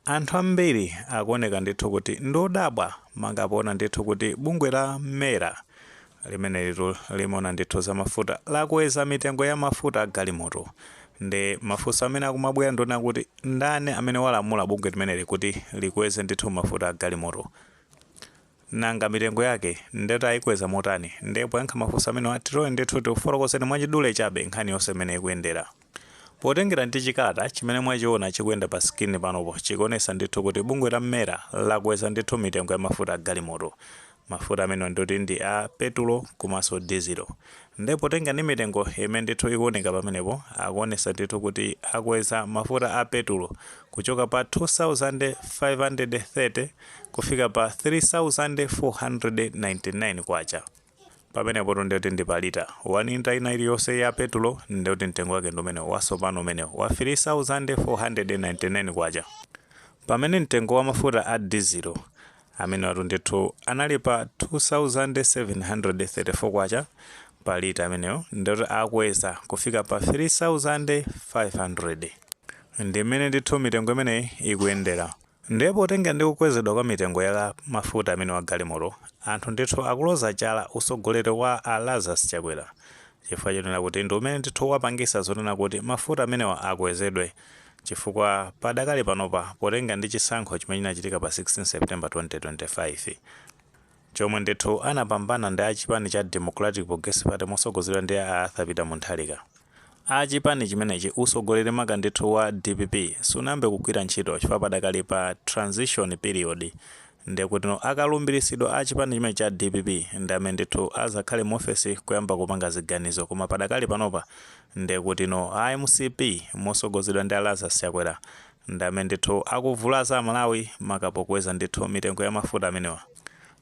Anthu ambiri akuoneka ndithu kuti ndodabwa, mangapoona ndithu kuti bungwe la MERA limene litu limaona ndithu za mafuta lakweza mitengo ya mafuta a galimoto. Ndi mafunso amene akumabwera ndiona kuti ndani amene walamula bungwe limeneli kuti likweze ndithu mafuta a galimoto? Nanga mitengo yake ndeti ayikweza motani? Ndipo poyankha mafunso amene tilowe ndithu, tikufotokozeni mwachidule chabe nkhani yonse imene ikuyendera. Potengera ndi chikalata chimene mwachiona chikuyenda pa screen panopo, chikuonesa ndithu kuti bungwe la MERA lakweza ndithu mitengo ya mafuta a galimoto. Mafuta amene ndoti ndi a petulo komanso dizelo. Ndipo potenga ndi mitengo imene ndithu ikuoneka pamenepo, akuonesa ndithu kuti akweza mafuta a petulo kuchoka pa 2530 kufika pa 3499 kwacha. Pamenepo ndikuti ndi pa lita 1 lita ina iliyonse ya petulo, ndikuti mtengo wake ndi umene watsopano umene wa 3499 kwacha, pamene mtengo wa mafuta a dizelo amene watu ndithu anali pa 2734 kwacha pa lita, ameneyo ndikuti akweza kufika pa 3500. Ndi mmene ndithu mitengo imeneyi ikuyendera. Ndipo potenga ndi kukwezedwa kwa mitengo ya mafuta amene wa galimoto, anthu ndithu akuloza chala usogoleri wa a Lazarus Chakwera, chifukwa chonena kuti ndi umene ndithu wapangisa zonena kuti mafuta amenewa akwezedwe, chifukwa padakali panopa, potenga ndi chisankho chimene chinachitika pa 16 September 2025, chomwe ndithu anapambana ndi achipani cha Democratic Progressive Party mosogozedwa ndi a Arthur Peter Mutharika, achipani chimenechi, usogoleri maka ndithu wa DPP sunayambe kugwira ntchito chifukwa padakali pa transition period. Ndikuti no akalumbiritsidwa a chipani chimene cha DPP ndi amene ndithu azakhale mu ofesi kuyamba kupanga ziganizo. Koma padakali panopa ndikuti no a MCP mosogozedwa ndi a Lazarus Chakwera ndi amene ndithu akuvulaza Amalawi, maka pokweza ndithu mitengo ya mafuta amenewa.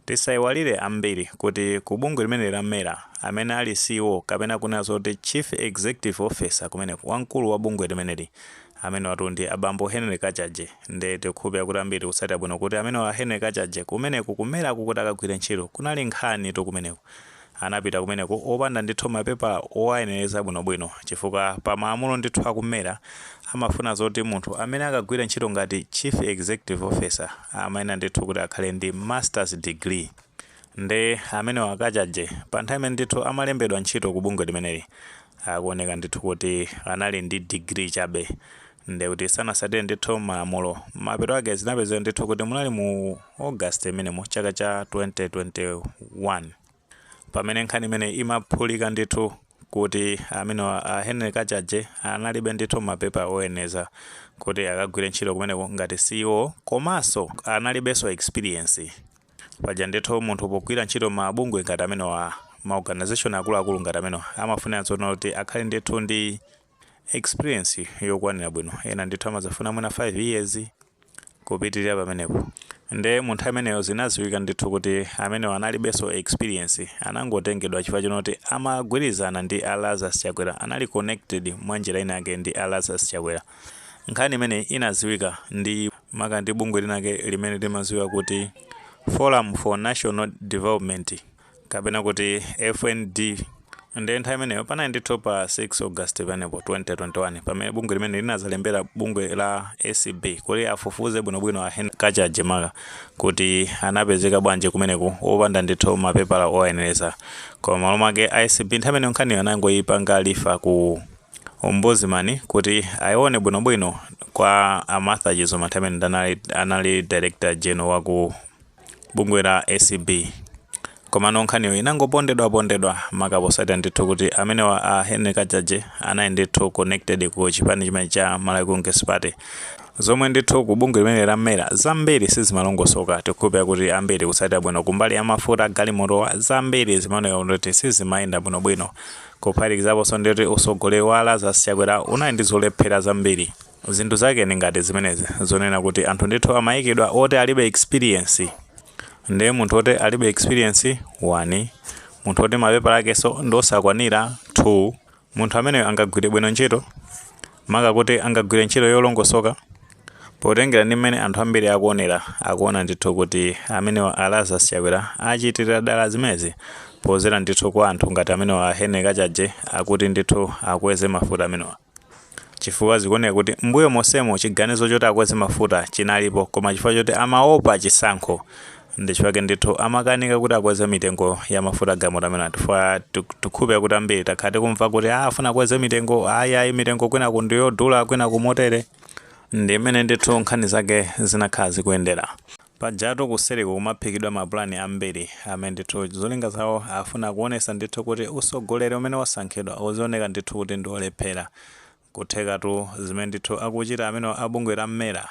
Tisayiwalire ambiri kuti ku bungwe limene la MERA, amene ali CEO kapena kunena zoti Chief Executive Officer kumeneko, wamkulu wa bungwe limeneli, amene watu ndi abambo Henry Kachaje. Ndi tikukhulupirira kuti ambiri kutsatira bwino kuti amene wa Henry Kachaje kumeneku ku MERA-ku kuti akagwire ntchito kunali nkhani tu. Kumeneku anapita kumeneku opanda ndithu mapepa owayenereza bwinobwino, chifukwa pa malamulo ndithu aku MERA amafuna zoti munthu amene akagwira ntchito ngati Chief Executive Officer amayenera ndithu kuti akhale ndi masters degree. Ndi amene wa Kachaje pa nthawi imene ndithu amalembedwa ntchito ku bungwe limeneli akuoneka ndithu kuti anali ndi degree chabe, ndekuti sanasatire ndithu malamulo. Mapeto ake zinapezeka ndithu kuti munali mu August imenemo chaka cha 2021 pamene nkhani imene imaphulika ndithu kuti amene a Henry Kachaje analibe ndithu mapepa oyeneza kuti akagwire ntchito kumeneko ngati CEO, komanso analibenso experience. Paja ndithu munthu pogwira ntchito mabungwe ngati amene wa maorganization akuluakulu ngati amene amafunira tsono kuti akhale ndithu ndi experience yokwanira bwino, ena ndithu amazafuna mwina 5 years kupitirira pamenepo. Nde munthu ameneyo zinaziwika ndithu kuti amenewo analibenso experience, anangotengedwa chifukwa chonoti amagwirizana ndi a Lazarus Chakwera, anali connected mwa njira ina yake ndi a Lazarus Chakwera. Nkhani imene inaziwika ndi maka ndi bungwe linake limene limaziwika kuti Forum for National Development kapena kuti FND. Ndi nthawi imeneyo panali ndithu pa 6 August panepo 2021 pamene bungwe limene linazalembera bungwe la ACB kuti afufuze bwinobwino a Henry Kachaje, maka kuti anapezeka bwanji kumeneku opanda ndithu mapepala owayenereza. Koma malo mwake ACB nthawi imeneyo nkhaniyo anangoyipanga refer ku Ombudsman kuti ayione bwinobwino kwa a Martha Chizuma, nthawi imene anali Director General wa ku bungwe la ACB. Komano nkhaniyo inangopondedwapondedwa, maka posatira ndithu kuti amenewa a Henry Kachaje anali ndithu connected ku chipani chimene cha Malawi Congress Party, zomwe ndithu ku bungwe limene la MERA zambiri sizimalongosoka. Tikukhulupirira kuti ambiri kutsatira bwino kumbali ya mafuta galimotowa, zambiri zimaoneka kuti sizimayenda bwinobwino, kuphatikizaponso ndikuti usogoleri wa Lazarus Chakwera unali ndi zolephera zambiri. Zinthu zake ni ngati zimenezi zonena kuti anthu ndithu amayikidwa oti alibe experience. Ndiye munthu oti alibe experience 1, munthu oti mapepala akenso ndosakwanira 2, munthu ameneyo angagwire bwino ntchito, maka kuti angagwire ntchito yolongosoka? Potengera ndi mmene anthu ambiri akuonera, akuona ndithu kuti amenewa a Lazarus Chakwera achitira dala zimenezi pozera ndithu kwa anthu ngati amenewa a Henry Kachaje, akuti ndithu akweze mafuta amenewa. Chifukwa zikuoneka kuti mbuyo monsemo chiganizo choti akweze mafuta chinalipo, koma chifukwa choti amaopa chisankho, ndi chifukwa ndithu amakanika kuti akweze mitengo ya mafuta galimoto amene. Chifukwa tikhulupirira kuti ambiri takhala tikumva kuti afuna akweze mitengo, ayi ayi, mitengo kwinaku ndiyodula, kwinaku motere. Ndi imene ndithu nkhani zake zinakhala zikuyendera. Pajatu kuseriko kumaphikidwa mapulani ambiri amene ndithu zolinga zawo afuna kuonesa ndithu kuti usogoleri umene wasankhidwa uzioneka ndithu kuti ndi olephera. Kuthekatu zimene ndithu akuchita amene abungwe la MERA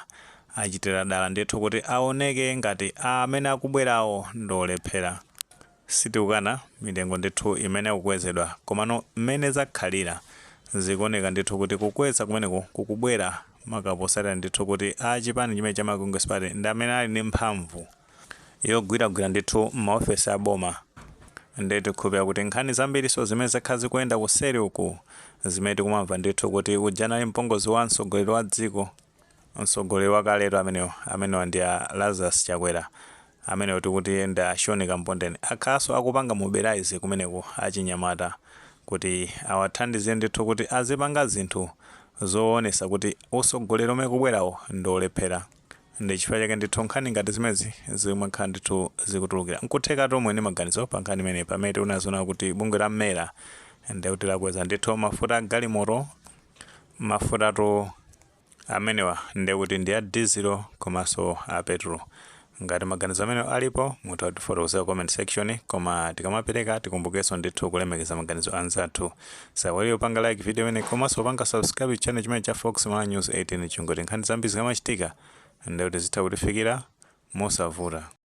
achitira dala ndithu kuti aoneke ngati amene akubwerawo ndi olephera. Sitikukana mitengo ndithu imene akukwezedwa, komano mmene zakhalira zikuoneka ndithu kuti kukweza kumeneku kukubwera makaposatira ndithu kuti achipani chimene cha Congress Party ndi amene ali ndi mphamvu yogwiragwira ndithu m'maofesi aboma. Ndi tikhulupirira kuti nkhani zambiriso zimene zakhala zikuyenda kuseri uku, zimene tikumamva ndithu kuti uja anali mpongozi wa mtsogoleri wa dziko, mtsogoleri wakaletu amenewo, amenewa ndi a Lazarus Chakwera, amenewo tikuti ndi a Sean Kampondeni, akhalanso akupanga mobilize kumeneku achinyamata kuti awathandize ndithu kuti azipanga zinthu zoonesa kuti usogoleri umene kubwerawo ndi olephera. Ndi chifukwa chake ndithu nkhani ngati zimezi zimakhala ndithu zikutulukira. Nkutheka tomwe ndi maganizo pa nkhani imeneyi, pamene tikunazoona kuti bungwe la MERA ndikuti lakweza ndithu mafuta galimoto. Mafutatu amenewa ndekuti ndi a diesel komanso a petrol. Ngati maganizo amene alipo, mutha kutifotokozera comment section. Koma tikamapereka, tikumbukenso ndithu kulemekeza maganizo anzathu. Saiwale upanga like video imene komanso upanga subscribe channel chimene cha Fox Malawi News 18, chingoti nkhani zambiri zikamachitika ndekuti zitha kutifikira mosavuta.